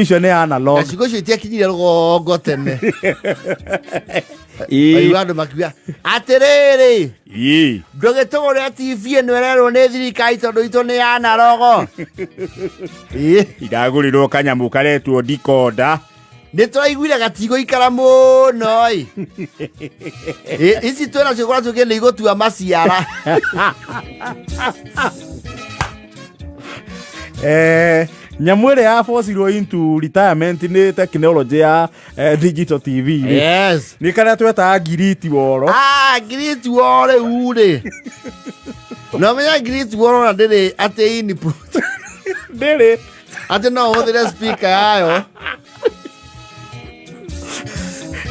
Icio nĩ analog. Na ciugo icio itiakinyire rũgongo tene. Waigua andũ makiuga atĩrĩrĩ, ndũgĩtũgũrĩra TV ĩno ĩrerwo nĩ thirikari tondũ itũ nĩ analogo. Iragũrĩrwo kanyamũ karetwo decoder. Nĩ tũraiguire gatigũikara mũno ĩ. Ici twĩnacio kũrĩa tũkĩ nĩ igũtua maciara. Nyamũ ĩrĩa ya forcirwo into retirement nĩ technology ya digital TV rĩ. Nĩ karĩa twetaga ngiriti woro. Ah, ngiriti woro rĩu rĩ. No menya ngiriti woro na ndĩrĩ atĩ input. Ndĩrĩ. Atĩ no ũhũthĩre speaker yayo.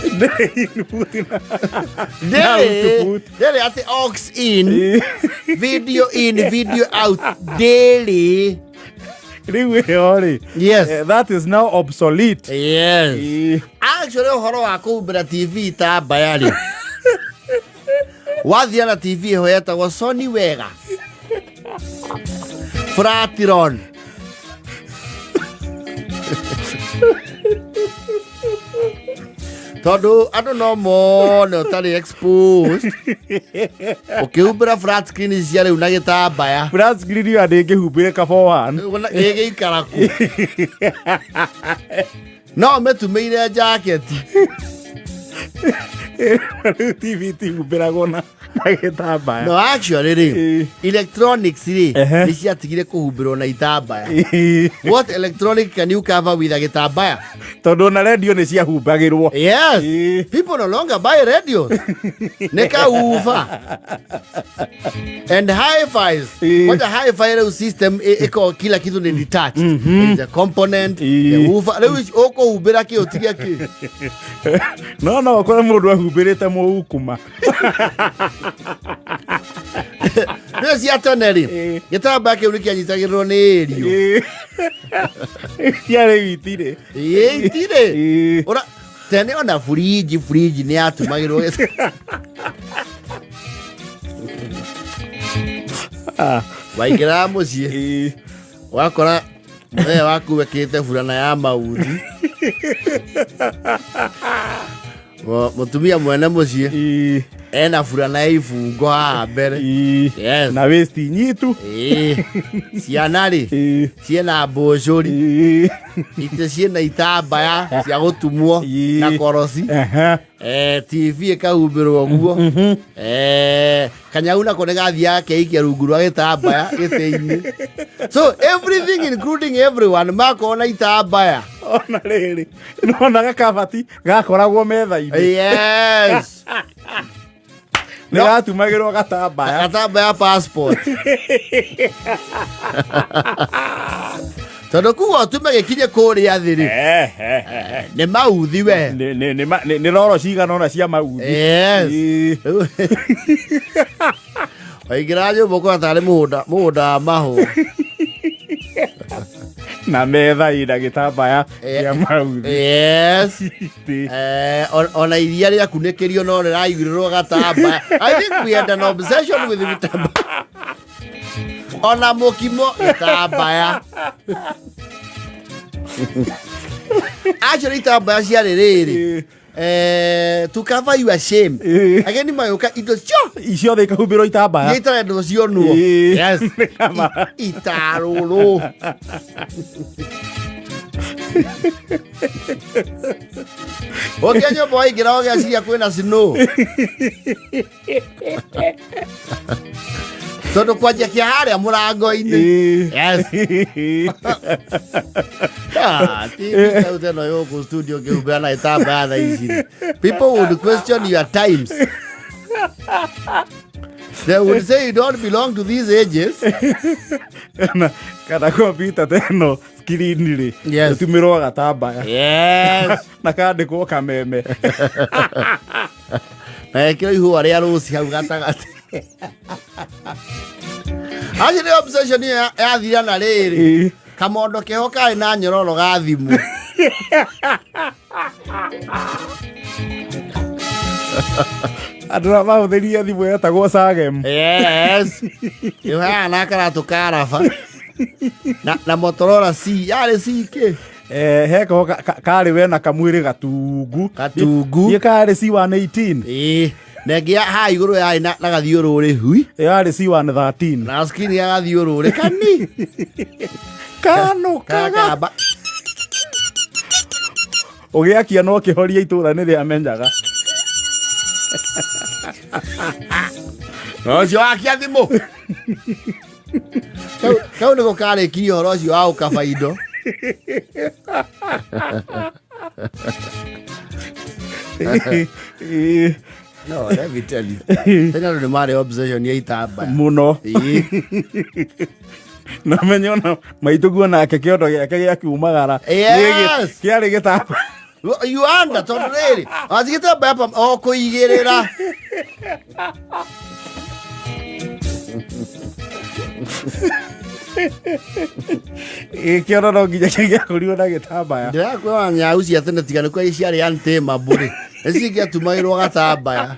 Ndĩrĩ input na Ndĩrĩ. Output. Ndĩrĩ atĩ aux in, video in, video out. Ndĩrĩ. Rĩu ĩyo rĩ. That is now obsolete. Actually ũhoro wa kũhumbĩra TV itambaya rĩ, wathia na TV ĩho yetagwo Sony Wega Flatron. Tondũ andũ no mone ũtarĩ exposed ũkĩhumbĩra flat screen ici cia rĩu na gĩtambaya. Flat screen ĩyo ndĩngĩhumbĩre ka 4-1. Gĩgĩikara kũ no ũmĩtumĩire jaketi. Rĩu TV tihumbĩragwo na gĩtambaya. No actually rĩ, electronics rĩ, nĩ ciatigire kũhumbĩrwo na itambaya. What electronic can you cover with a gĩtambaya? Tondũ ona redio nĩ ciahumbagĩrwo. Yes. People no longer buy radios. Nĩ kauba. And hi-fis. Kwanza hi-fi rĩu system ĩkoragwo kila kitu ni detached. There is a component, the woofer. Rĩu ici ũkũhumbĩra kĩ ũtige kĩ? No ũkore mũndũ ahumbĩrĩte mũukuma. Rĩu cia tene rĩ, gĩtambaya kĩu nĩ kĩanyitagĩrĩrwo nĩ ĩrio. Cia rĩu itirĩ. Ĩĩ, itirĩ. Ũra tene ona fridge nĩ yatumagĩrwo waingĩraga mũciĩ wakora mũthee waku wekĩrĩte burana ya mauthi. Mũtumia mwene mũciĩ ena burana ya ibungo haha mbere. Yes. Na waist nyitu. Ciana rĩ ciĩna mbũcũri, itĩ ciĩna itambaya cia gũtumwo na koroci. TV ĩkahumbĩrwo ũguo. Kanyau nako nĩ gathiaga keikia rungu rwa gĩtambaya gĩtĩ-inĩ. So everything including everyone makorwo na itambaya. Ona rĩrĩ, nona gakabati gakoragwo metha-inĩ. Yes. Nĩ gatumagĩrwo gatambaya. Gatambaya passport. Tondũ kuga ũtume gĩkinye kũrĩa thĩ rĩ, nĩ mauthi we. Nĩ roro cigana ũna cia mauthi. Yes. Waingĩra nyũmba ũkona tarĩ mũgũnda wa mahũa. Na metha ĩna gĩtambaya kĩa mauthi. Yes. Ona iria rĩakunĩkĩrio no rĩraigĩrĩrwo gatambaya. I think we had an obsession with vitambaya. Ona mũkimo gĩtambaya. Actually itambaya ciarĩ rĩrĩ. To cover your shame. Ageni magĩũka indo cio ciothe ikahumbĩrwo itambaya. Iria itarendwo cionwo. Yes. Itarũrũ. Ũngĩa nyũmba waingĩra ũgeciria kwĩna snow. Tondũ kwanjia kĩa harĩa mũrango-inĩ. Yes. Ah, TV ta ĩno yũkũ studio ngĩhumbĩra na gĩtambaya thaa ici. People would question your times. They would say you don't belong to these ages. Kana kompiuta ta ĩno screen rĩ, ĩtumĩrwo gatambaya. Na kandĩkwo kameme. Na ĩkĩrwo ihũa rĩa rũci hau gatagatĩ. Acio nĩ obsession ĩyo yathira na rĩrĩ. Kamondo keho karĩ na nyororo ga thimũ. Andũ arĩa mahũthĩrire thimũ yetagwo Sagem. Yes. Ĩyo na karatũ ka raba. Na Motorola C. Yarĩ C kĩ? Heko karĩ we na kamwĩrĩ gatungu. Gatungu. Niĩ karĩ C118. Ĩĩ, na ĩngĩ haha igũrũ yarĩ na gathiũrũrĩ hui. Yarĩ C113. Na skin ya gathiũrũrĩ kani. Kano kaga. Kakamba. Ũgĩakia no kĩhoria itũra nĩ rĩamenyaga. Ũcio wakia thimũ. Kau nĩko karĩkirie ũhoro ũcio wa gũkaba indo. No, let me tell you. Tene andũ nĩ marĩ obsession ya itambaya. Mũno. Ĩĩ. Na menye ona maitũguo nake kĩondo gĩake gĩakiumagara. Yes. Kĩarĩ gĩtamba. You under tondũ rĩrĩ wacigĩtambaya pa o kũigĩrĩra. Kĩondo no nginya kĩngĩakorirwo na gĩtambaya. Ndĩrakwĩra nyau cia tene tiga nĩ kwari ciarĩ untamable rĩ nĩ cingĩatumagĩrwo gatambaya.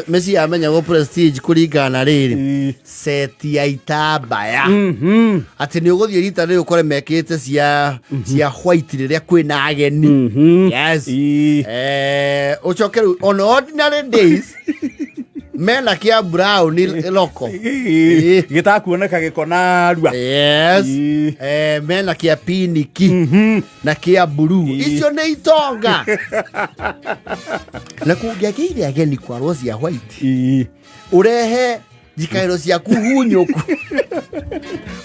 Mĩciĩ yamenyagwo prestige kũringana na rĩrĩ seti ya itambaya atĩ nĩ ũgũthiĩ rita rĩrĩ ũkore mekĩrĩte cia white rĩrĩa kwĩna ageni. Yes. Ũcoke rĩu on ordinary days mena kĩa brown loko. Gĩtakuoneka gĩko narua. Yes. Mena kĩa piniki na kĩa blue. Icio nĩ itonga. Na kũngĩagĩire ageni kwarwo cia white ũrehe njikarĩro ciaku hunyũku.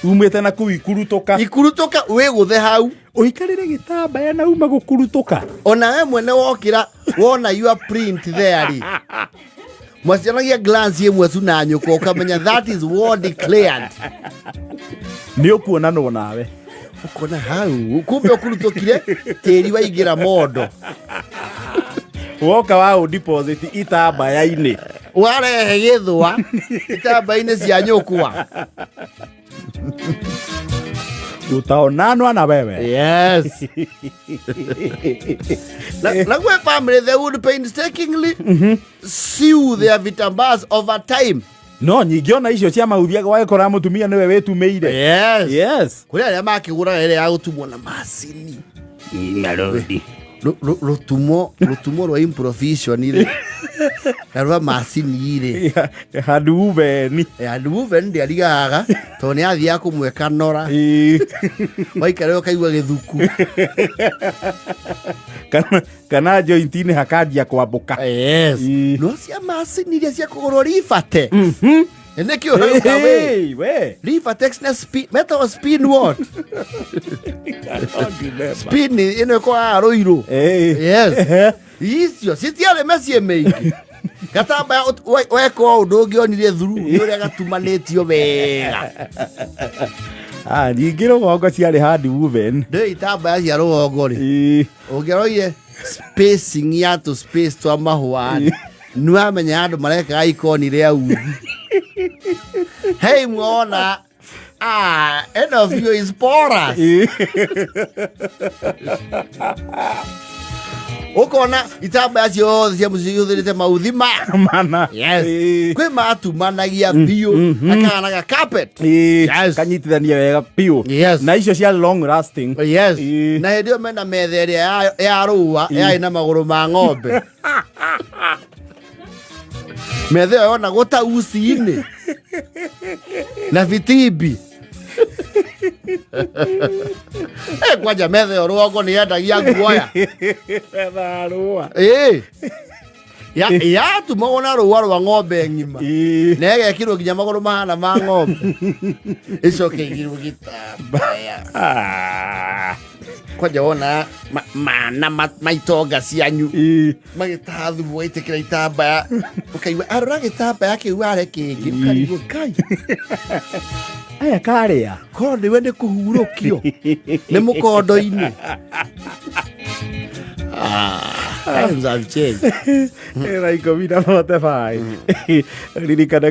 Umĩte na kũu ikurutũka. Ikurutũka wĩgũthe hau. Ũikarĩre gĩtambaya na uma gũkurutũka. Ona we mwene wokĩra wona your print there rĩ. Mwacanagia glance ĩmwe tu na nyũkwa ũkamenya that is war declared. Nĩ ũkuonanwo nawe. Ũkona hau kumbe ũkurutũkire tĩri waingĩra mondo. Woka wa ũ deposit itambaya-inĩ. Warehe gĩthũa itambaya-inĩ cia nyũkwa. Utaonanwa na wewe. Yes. Na gwĩ family they would painstakingly sew their vitambas over time. No nyingĩ ona icio cia mauthiaga wagĩkora mũtumia nĩwe wĩtumĩire. Yes. Yes. Kũrĩ arĩa makĩgũraga ĩrĩa ya gũtumwo na macini. Ngarodi. Rũtumo rwa improvision rĩ na rwa macini rĩ. Handũ uveni. Handũ uveni ndĩarigaga tondũ nĩ athiaga kũmweka nora. Waikara ũkaigua gĩthuku. Kana joint-inĩ hakanjia kwambũka. Yes. No cia macini iria cia kũgũrwo Rivatex. Nĩkĩo ũrauga we. Hey, we. Rivatex na spin, metagwo spin what? Spin ĩno ĩkoragwo rũirũ. Yes. Icio citiarĩ mĩciĩ mĩingĩ. Gatambaya weka ũndũ ũngĩonire through nĩ ũrĩa gatumanĩtio wega. Ningĩ rũgongo ciarĩ hand woven. Ndĩ itambaya cia rũgongo rĩ. Ũngĩroire spacing ya tũ space twa mahũa rĩ, nĩ wamenya andũ marekaga ikoni rĩa uthi. Hey, mwona. End of you is porous. Ũkona itambaya ciothe cia mũciĩ ihũthĩrĩte mauthi ma. Mana. Yes. Kwĩ matumanagia biũ, akahanaga carpet. Yes. Kanyitithania wega biũ. Yes. Na icio cia long lasting. Yes. Na hĩndĩ ĩyo mena metha ĩrĩa ya rũa, yarĩ na magũrũ ma ng'ombe. Metha ĩyo yonagwo ta uci-inĩ. Na bitimbi. Kwanja metha ĩyo rũgongo nĩ yendagia guoya. Metha ya rũa. Yatumagwo na rũa rwa ng'ombe ng'ima. Na ĩgekĩrwo nginya magũrũ mahana ma ng'ombe. Ĩcoke ĩigĩrwo gĩtambaya. Kwanja wona mana maitonga cianyu. Magĩtaha thumu waitĩkĩra itambaya. Ũkaigua arora gĩtambaya kĩu are kĩngĩ. Ũkarigwo Ngai. Aya karĩa. Korwo nĩwe nĩ kũhurũkio. Nĩ mũkondo-inĩ. Times have changed. Ĩra ikũmi na 45. Ririkana